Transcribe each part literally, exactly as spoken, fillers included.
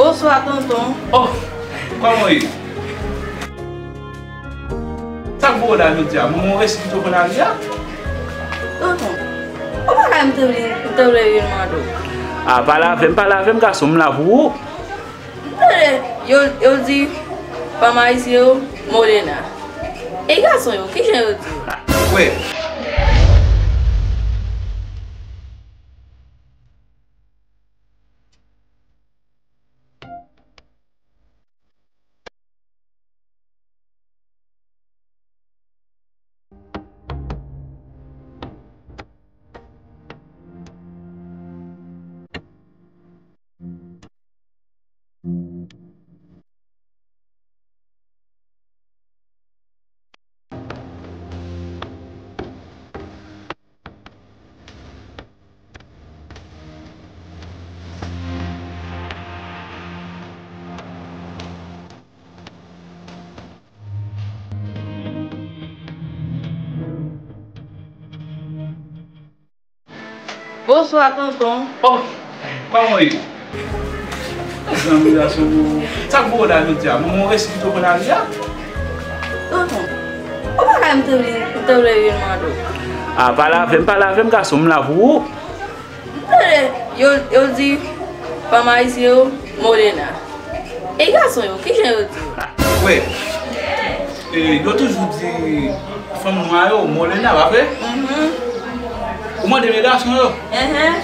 Bonswa, tonton. Oh, kòman w ye? Sa k voye w la jodi a? Manman w resi kite w pran lari a? Tonton, ou pa ka m te vle, m te vle vin mande w. Ah, pale avè m, pale avè m, gason, m la pou ou. M tande yo, yo di fanm ayisyen yo, Molena. E gason yo, kijan yo di yo? Kwè. Bonswa, tonton. Oh, kòman w ye? Zanmi gason, sa k voye w la jodi a? Manman w resi kite w pran lari a? Tonton, ou pa ka m te vle, m te vle vin mande w. Ah, pale avè m, pale avè m, gason, m la pou ou. M tande yo, yo di fanm ayisyen yo, Molena. E gason yo, kijan yo di yo? Kwè. E, yo toujou di fanm nwa yo, Molena, pa vre? Mhm. Ou mande m e gason yo? Enhen.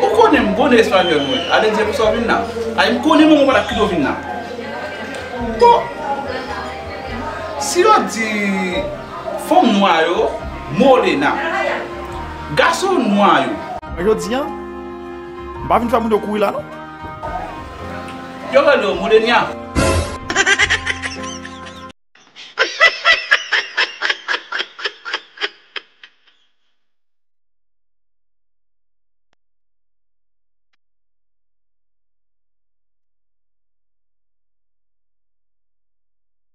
Ou konnen m bon espanyòl mwen. Ale di pou sa w vin la. Ay, m konnen manman w pa t ap kite w vin la. Bon, si yo di fanm nwa yo, Molena. Gason nwa yo. Mwen jodi a, m pa vin fè moun yo kouri la, non. Yo rele w Molenia.